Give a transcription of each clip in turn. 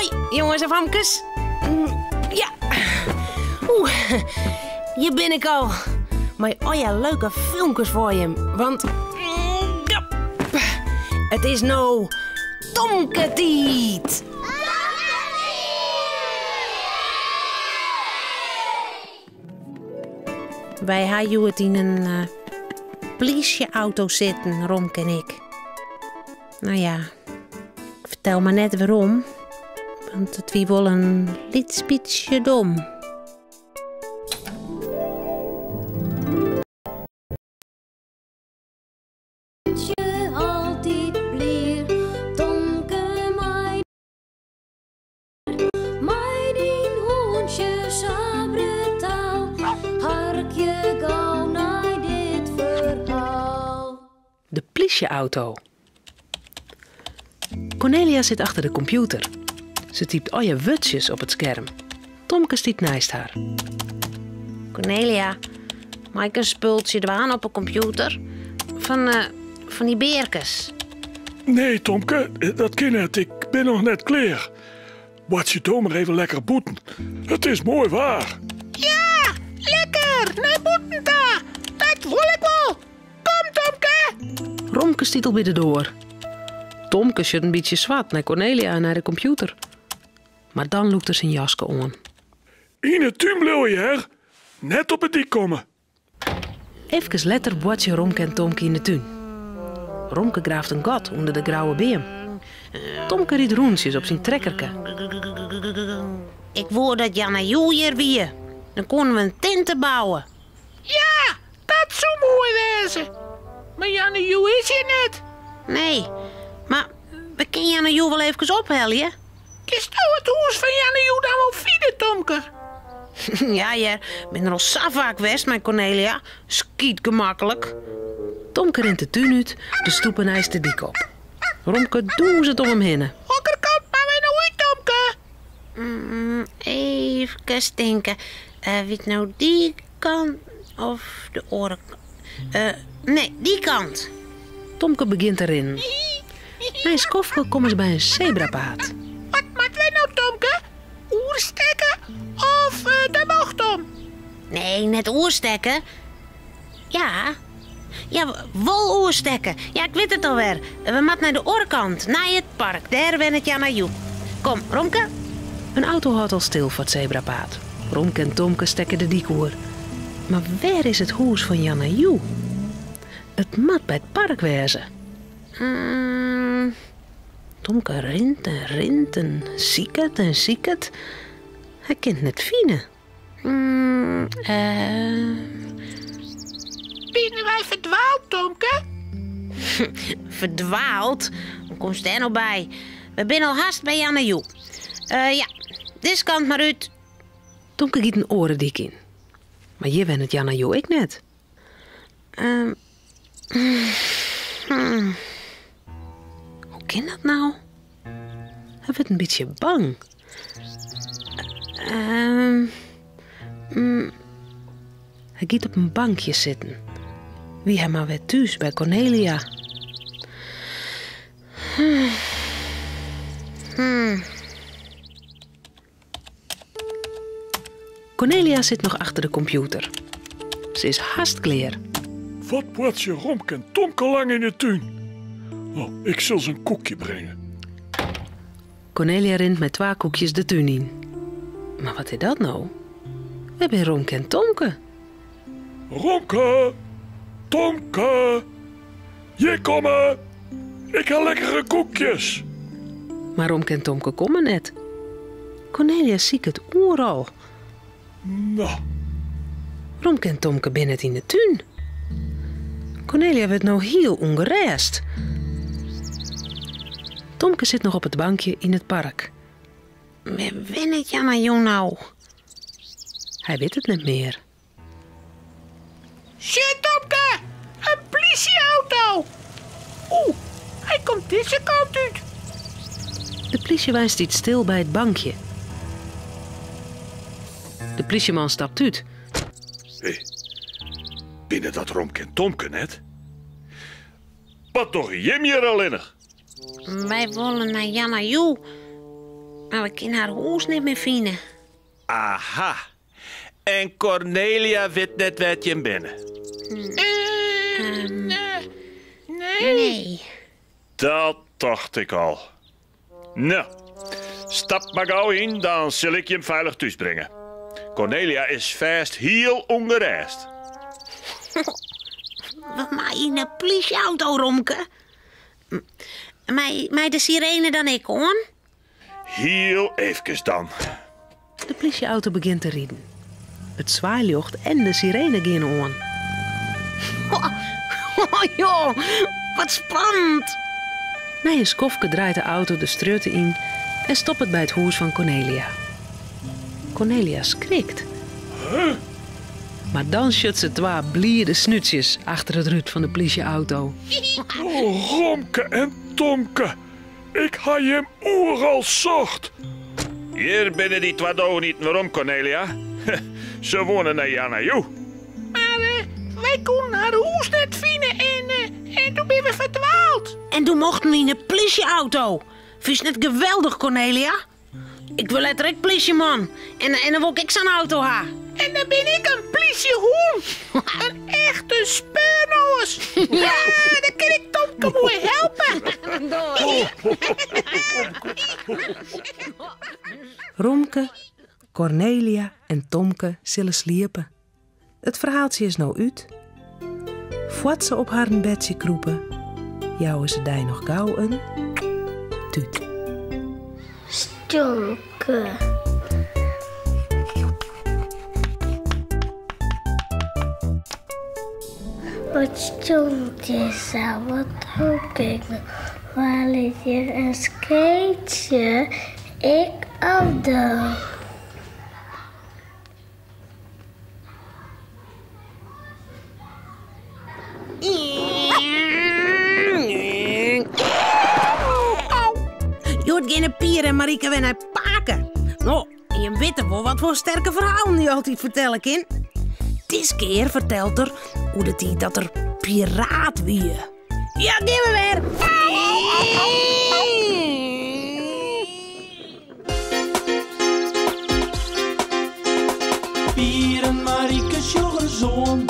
Hoi, jonges en famkes. Ja. Oeh, hjir bin ik al. Mei allegear leuke filmkes foar jim. Want ja, it is no Tomke-tiid. Wy ha hjoed yn in eh, plysje-auto sitten, Romke en ik. No ja, ik fertel mar net wêrom, want it wie wol in lyts bytsje dom. Mei dyn hûntsje sa brutaal, harkje gau nei dit ferhaal. De plysje-auto. Cornelia sit achter de kompjûter. Se typt allegear wurdsjes op it skerm. Tomke stiet neist har. Cornelia, mei ik in spultsje dwaan op 'e kompjûter? Fan, eh, fan dy bearkes. Nee, Tomke, dat kin net. Ik bin noch net klear. Boartsje do mar even lekker bûten. It is moai waar. Ja, lekker! Nei bûten ta! Dat wol ik wol! Kom, Tomke! Romke stiet al by de doar. Tomke sjocht in bytsje swart nei Cornelia en nei de kompjûter. Mar dan lûkt er syn jaske oan. Yn 'e tún bliuwe, hear. Net op 'e dyk komme. Efkes letter boartsje Romke en Tomke yn de tún. Romke graaft in gat ûnder de grouwe beam. Tomke rydt rûntsjes op syn trekkerke. Ik woe dat Janna-Joe hjir wie. Dan koenen we in tinte bouwe. Ja, dat soe moai wêze. Mar Janna-Joe is hjir net. Nee, mar we kinne Janna-Joe wol efkes ophelje. Kinsto it hûs fan Janna-Joe dan wol fine, Tomke? Ja hear, bin der al sa faak west mei Cornelia. Skyt gemaklik. Tomke rint de tún út, de stoepe neist de dyk op. Romke dûzet om him hinne. Hokker kant moatte wy no út, Tomke? Efkes tinke. Wie it no dy kant of de oare kant? Nee, dy kant. Tomke begjint te rinnen. Nei in skoftke komme se by in sebrapaad. Wat moatte wy no, Tomke? Oerstekke of de bocht om? Nee, net oerstekke. Ja, ja, wol oerstekke. Ja, ik wit it alwer. We moatte nei de oare kant, nei it park. Dêr wennet Janna-Joe. Kom, Romke. In auto hâldt al stil foar it sebrapaad. Romke en Tomke stekke de dyk oer. Mar wêr is it hûs fan Janna-Joe? It moat by it park wêze. Mm, Tomke rint en rint en siket en siket. Hy kin it net fine. Mm, eh. Binne wy ferdwaald, Tomke? Ferdwaald? Hoe komst dêr no by? We binne al hast by Janna-Joe. Eh, ja, dizze kant mar út. Tomke giet in oare dyk yn. Mar hjir wennet Janna-Joe ek net. Ehm, Hoe kin dat no? Hy wurdt in bytsje bang. Ehm, Hy giet op in bankje sitten. Wie hy mar wer thús by Cornelia. Cornelia sit noch achter de kompjûter. Se is hast klear. Wat boartsje Romke en Tomke lang yn 'e tún. Oh, ik sil se in koekje bringe. Cornelia rint mei twa koekjes de tún yn. Mar wat is dat no? Wêr binne Romke en Tomke? Romke! Tomke! Hjir komme! Ik ha lekkere koekjes! Mar Romke en Tomke komme net. Cornelia siket oeral. No. Romke en Tomke binne net yn de tún. Cornelia wurdt no hiel ûngerêst. Tomke sit noch op it bankje yn it park. Wêr wennet Janna-Joe no? Hy wit it net mear. Sjoch, Tomke, in plysje-auto! Oeh, hy komt dizze kant út. De plysjewein stiet stil by it bankje. De plysjeman stapt út. Hé, binne dat Romke en Tomke net? Wat dogge jim hjir allinnich? Wy wolle nei Janna-Joe. Mar we kinne har hûs net mear fine. Aha. En Cornelia wit net wêr't jim binne. Nee. Nee. Dat tocht ik al. No, stap mar gau yn, dan sil ik jim feilich thús bringe. Cornelia is fêst hiel ûngerêst. We meie yn 'e plysje-auto, Romke. Mei de sirene dan ek oan? Hiel eefkes dan. De plysje-auto begjint te riden. It swaailjocht en de sirene geane oan. Oh joh, wat spannend! Nei in skoftke draait de auto de strjitte yn en stoppet by it hûs fan Cornelia. Cornelia skrikt. Mar dan sjocht se twa bliide snútsjes achter it rút fan de plysje-auto. Oh, Romke en Tomke, ik ha jim oeral socht. Hjir binne dy twa dogenieten werom, Cornelia. Se woene nei Janna Joe. Mar wy koenen har hûs net fine en en doe binne we ferdwaald. En doe mochten we yn 'e plysje-auto. Fynst net geweldich, Cornelia? Ik wurd letter ek plysjeman en en dan wol ik ek sa'n auto ha. En dan bin ik in plysjehûn. In echte speurnoas. Ja, dan kin ik Tomke moai helpe. Romke, Cornelia en Tomke sille sliepe. It ferhaaltsje is no út. Foar't se op harren bedsje krûpe, jouwe se dy noch gau in tút. Stonke. Wat stonk is wat hoop ik no? Waar lit hjir in skeetsje? Ik of do? Hjoed geane Pier en Marike wer nei pake. No, jim witte wol wat foar sterke ferhalen dy altyd fertelle kin. Diskear fertelt er oer de tiid dat er piraat wie. Ja, gean we wer! Pier en Marike sjogge ris oan.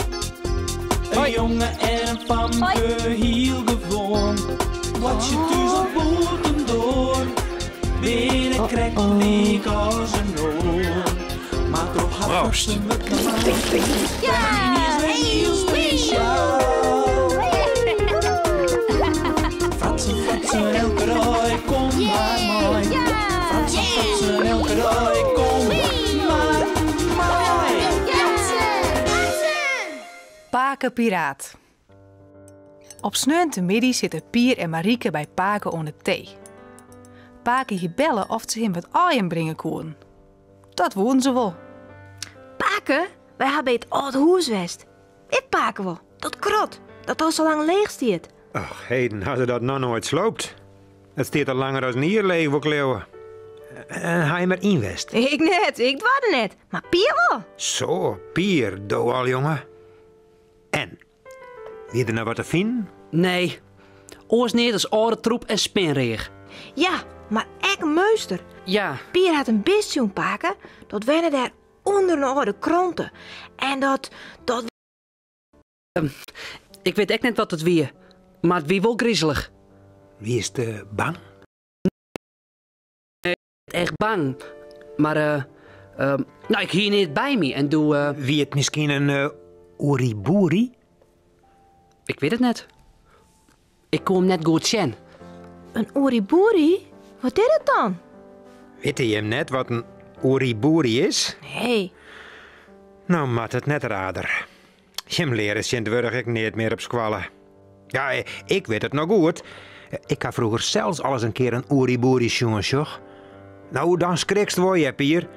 In jonge en in famke, hiel gewoan. Boartsje thús of bûtendoar, binne krekt lyk as in oar. Mar troch har Proost. fratsen wurdt normaal. Bertien is wer hiel spesjaal. Fratsen, fratsen, elke dei, kom mar mei. Fratsen, fratsen, elke dei, kom mar mei. Pake Piraat. Op sneontemiddei sitte Pier en Marike by pake oan de tee. Pake hie belle oft se him wat aaien bringe koenen. Dat woenen se wol. Pake, wy ha by it âld hûs west. Wit pake wol, dat krot, dat al sa lang leech stiet. Ach, heden, ha se dat noch noait sloopt? It stiet al langer as in jier leech, wol ik leauwe. En ha je mar yn west? Ik net, ik doarde net, mar Pier wol. Zo, Pier, do al, jonge. En, wie der noch wat te finen? Nee, oars neat as âlde troep en spinreach. Ja, mar ek in meunster. Ja. Pier hat in bist sjoen, pake, dat wenne dêr ûnder in âlde krante. En dat, dat. Ik wit ek net wat it wie, mar it wie wol grizelich. Wiest bang? Nee, net echt bang, mar no, ik hie neat by my en doe. Wie it miskien in oeriboeri? Ik wit it net. Ik koe him net goed sjen. In oeriboeri? Wat is dat dan? Witte jim net wat in oeriboeri is? Nee. No moat it net raarder. Jim leare tsjintwurdich ek neat mear op skoalle. Ja, ik wit it noch goed. Ik ha froeger sels alris in kear in oeriboeri sjoen, sjoch. No, dan skrikst wol, hear Pier.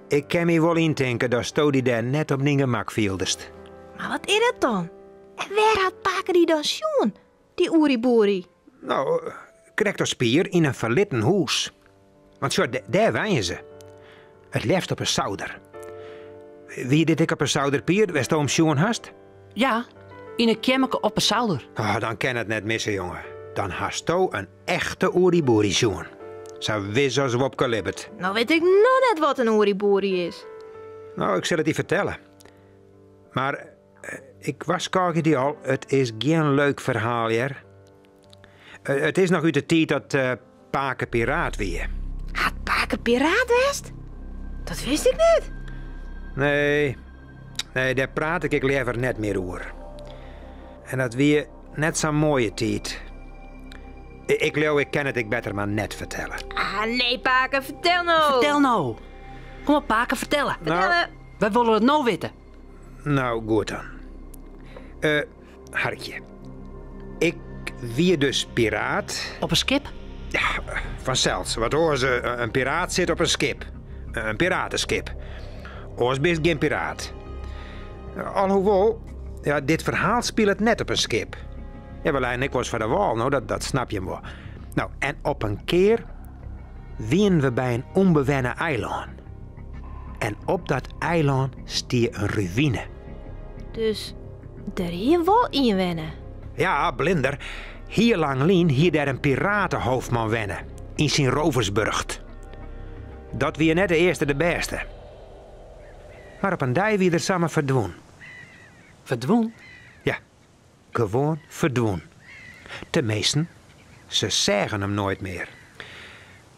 Ik kin my wol yntinke datsto dy dêr net op dyn gemak fieldest. Mar wat is dat dan? En wêr hat pake dy dan sjoen, dy oeriboeri? No, krekt as Pier, yn in ferlitten hûs. Want sjoch, dêr wenje se. It leafst op 'e souder. Wie dit ek op 'e souder, Pier, wêr'tsto him sjoen hast? Ja, yn in keammerke op 'e souder. Oh, dan kin it net misse, jonge. Dan hasto in echte oeriboeri sjoen. Sa wis as Wopke libbet. No wit ik noch net wat in oeriboerie is. No, ik sil it dy fertelle. Mar eh, ik warskôgje dy al, it is gjin leuk ferhaal, hear. Eh, it is noch út de tiid dat eh, pake piraat wie. Hat pake piraat west? Dat wist ik net. Nee, nee, dêr praat ik ek leaver net mear oer. En dat wie net sa'n moaie tiid. Ik leau, ik kin it ek better mar net fertelle. Ah, nee, pake, fertel no. Fertel no. Kom op, pake, fertelle. Fertelle. Wy wolle it no witte. No, goed dan. Eh, harkje. Ik wie dus piraat. Op in skip? Ja, fansels. Wat oars, eh, in piraat sit op in skip. In pirateskip. Oars bist gjin piraat. Alhoewol, ja, dit ferhaal spilet net op in skip. Ja, we leinen ek wolris foar de wâl, no, dat, dat snap je wol. No, en op in kear wienen we by in ûnbewenne eilân. En op dat eilân stie in ruïne. Dus der hie wol ien wenne? Ja, blinder. Hiel lang lyn hie dêr in piratehoofdman wenne, yn syn roversburcht. Dat wie net de earste de bêste. Mar op in dei wie er samar ferdwûn. Ferdwûn? Ja, gewoan ferdwûn. Teminsten, se seagen him noait mear.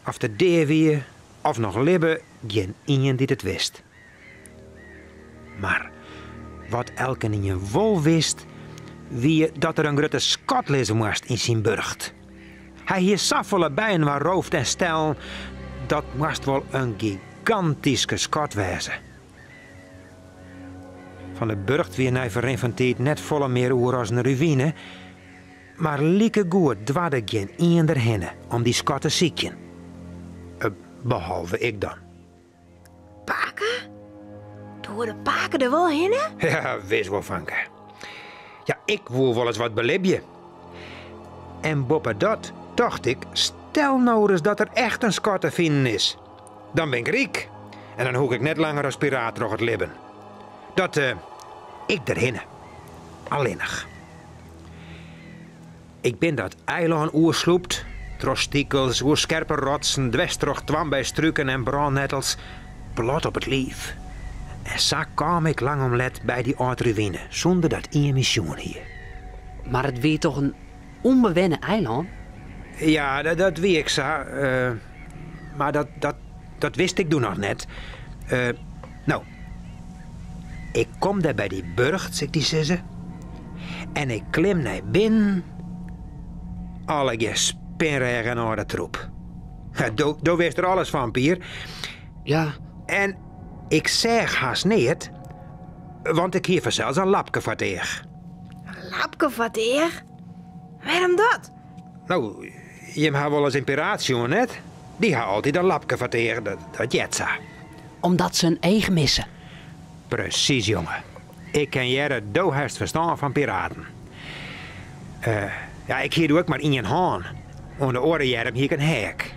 Oft er dea wie of noch libbe, gjin ien dy't it wist. Mar wat elkenien wol wist, wie dat der in grutte skat lizze moast yn syn burcht. Hy hie safolle byinoar roofd en stellen, dat moast wol in gigantyske skat wêze. Fan de burcht wie nei ferrin fan tiid net folle mear oer as in ruïne, mar likegoed doarde gjin ien derhinne om dy skat te sykjen. Behalve ik dan. Pake? Doarde pake der wol hinne? Ja, wis wol, fanke. Ja, ik woe wolris wat belibje. En boppedat tocht ik, stel no ris dat der echt in skat te finen is. Dan bin ik ryk en dan hoech ik net langer as piraat troch it libben. Dat eh, ik derhinne. Allinnich. Ik bin dat eilân oerslûpt, troch stikels, oer skerpe rotsen, dwers troch toarnbeistruken en brânnettels, blod op it liif. En sa kaam ik lang om let by dy âld ruïne, sûnder dat ien my sjoen hie. Mar it wie toch in ûnbewenne eilân? Ja, dat wie ek sa. Mar dat, dat, dat wist ik doe noch net. No, ik kom dêr by dy burcht, sil ik dy sizze. En ik klim nei binnen. Allegear spinrêgen en âlde troep. Do, do wist der alles fan, Pier. Ja. En ik seach hast neat, want ik hie fansels in lapke foar it each. In lapke foar it each? Wêrom dat? No, jim ha wolris in piraat sjoen, net? Dy ha altyd in lapke foar it each, dat, dat heart sa. Omdat se in each misse. Presys, jonge. Ik kin hearre, do hast ferstân fan piraten. Eh, ja, ik hie doe ek mar ien hân. Oan de oare earm hie ik in heak.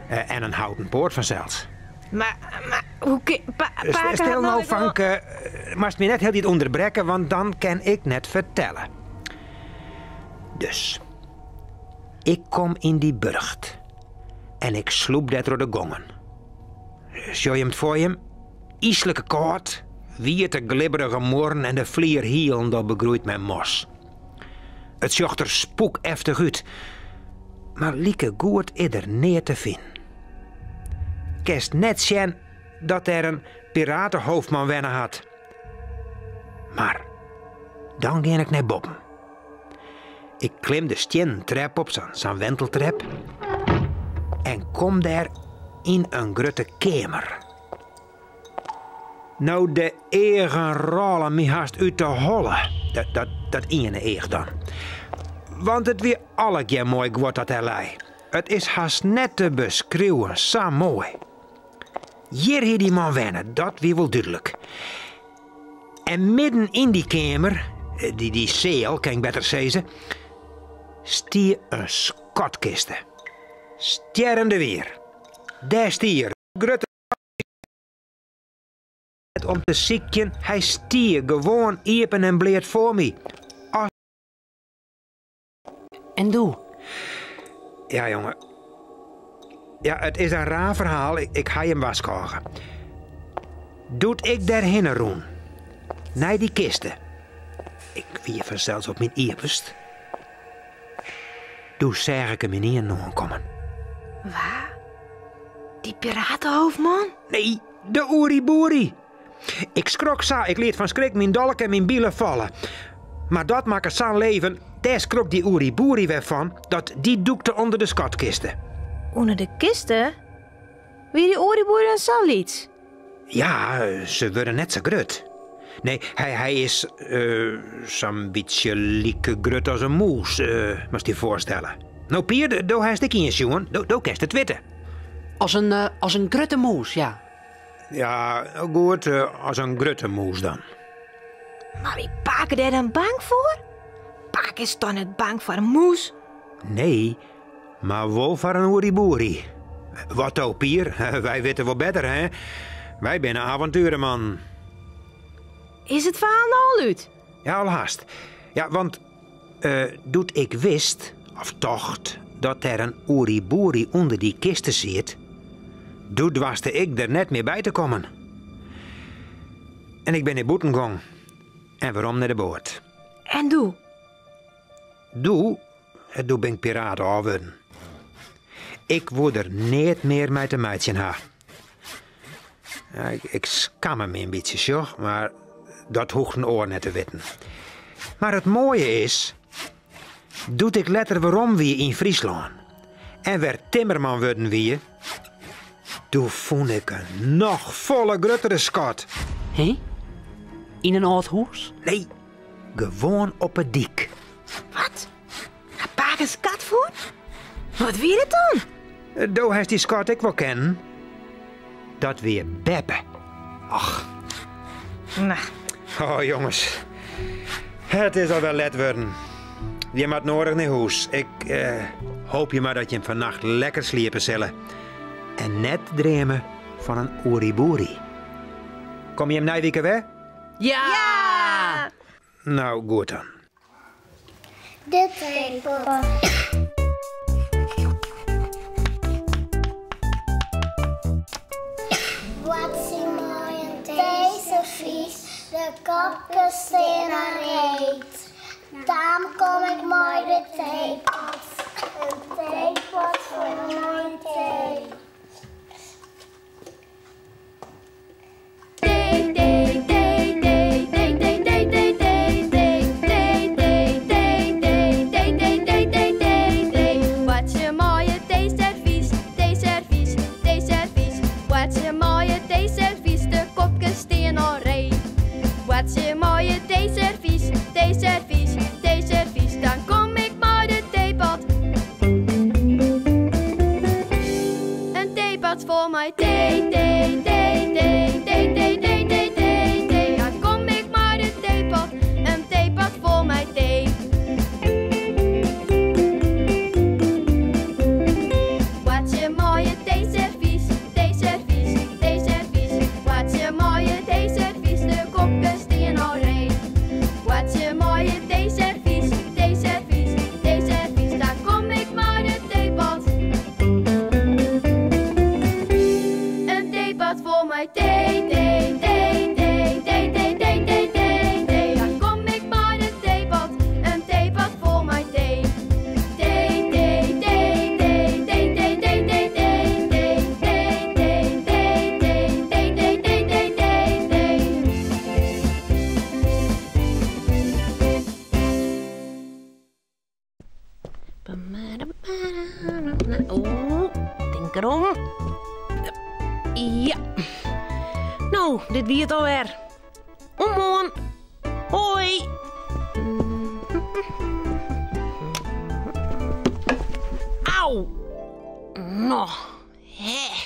Eh, en in houten poat fansels. Mar, mar hoe kin... Pa, pake Stil hat no, no ek wol- fanke. Eh, Moatst my net hieltyd ûnderbrekke, want dan kin ik net fertelle. Dus, ik kom yn dy burcht. En ik slûp dêr troch de gongen. Sjoch jim it foar jim? Yslike kâld, wiete glibberige muorren en de flier hielendal begroeid mei mos. It sjocht der spûkeftich út, mar likegoed is der neat te finen. Kinst net sjen dat dêr in piratehoofdman wenne hat. Mar dan gean ik nei boppen. Ik klim de stiennen trep op, sa'n wenteltrep, en kom dêr yn in grutte keamer. No, de eagen rôlen my hast út de holle. Dat, dat, dat iene each dan. Want it wie allegear moai guod dat dêr lei. It is hast net te beskriuwen, sa moai. Hjir hie dy man wenne, dat wie wol dúdlik. En midden yn dy keamer, dy, dy seal, kin ik better sizze, stie in skatkiste. Stjerrende wier. Dêr stie er, grutte om te sykjen, hy stie gewoan iepen en bleat foar my. As En doe? Ja, jonge. Ja, it is in raar ferhaal, ik ha jim warskôge. Doe't ik dêrhinne rûn, nei dy kiste, ik wie fansels op myn iepenst, doe seach ik him ynienen oankommen. Wa? Dy piratehoofdman? Nee, de Oeriboeri. Ik skrok sa, ik liet fan skrik myn dolk en myn bile falle. Mar dat makke sa'n leven, dêr skrok dy Oeriboeri wer fan, dat dy dûkte ûnder de skatkiste. Under de kiste? Wie dy Oeriboeri dan sa lyts? Ja, se wurde net sa grut. Nee, hy, hy is uh, sa'n bytsje like grut as in mûs, uh, moatst dy foarstelle. No Pier, do hast ek ien sjoen, do, do kinst it witte. As in, uh, as in grutte mûs, ja. Ja, goed, as in grutte mûs dan. Mar wie pake dêr dan bang foar? Pake is toch net bang foar in mûs? Nee, mar wol foar in oeriboeri. Wat do, Pier? Wy witte wol better, hè? Wy binne avonturenmannen. Is it ferhaal no al út? Ja, al hast. Ja, want uh, doe't ik wist, of tocht, dat der in oeriboeri ûnder dy kiste siet, doe doarste ik der net mear by te kommen. En ik bin nei bûten gong en werom nei de boat. En doe? Doe, doe bin ik piraat ôf wurden. Ik woe der neat mear mei te meitsjen ha. Ja, ik, ik skamme my in bytsje, sjoch, mar dat hoecht in oar net te witten. Mar it moaie is, doe't ik letter werom wie yn Fryslân en wer timmerman wurden wie, doe fûn ik in noch folle gruttere skat. Hé? Yn in âld hûs? Nee, gewoan op 'e dyk. Wat? Hat pake in skat fûn? Wat wie dat dan? Do hast dy skat ek wol kennen. Dat wie Beppe. Ach. Nou. Oh jonges, it is alwer let wurden. Jim moat noadich nei hûs. Ik eh, hoopje mar dat jim fannacht lekker sliepe sille. En net dreame fan in oeriboeri. Komme jim nije wike wer? Ja! Ja! Nou, goed dan. De theepot. Wat syn moai in teeservys, de kopkes stean al reed. Daarom kom ik mei de theepot, in theepot foar myn tee. Oeh, tink derom. Ja. No, dit wie it alwer. Oant moarn. Hoi. Au. No, hè.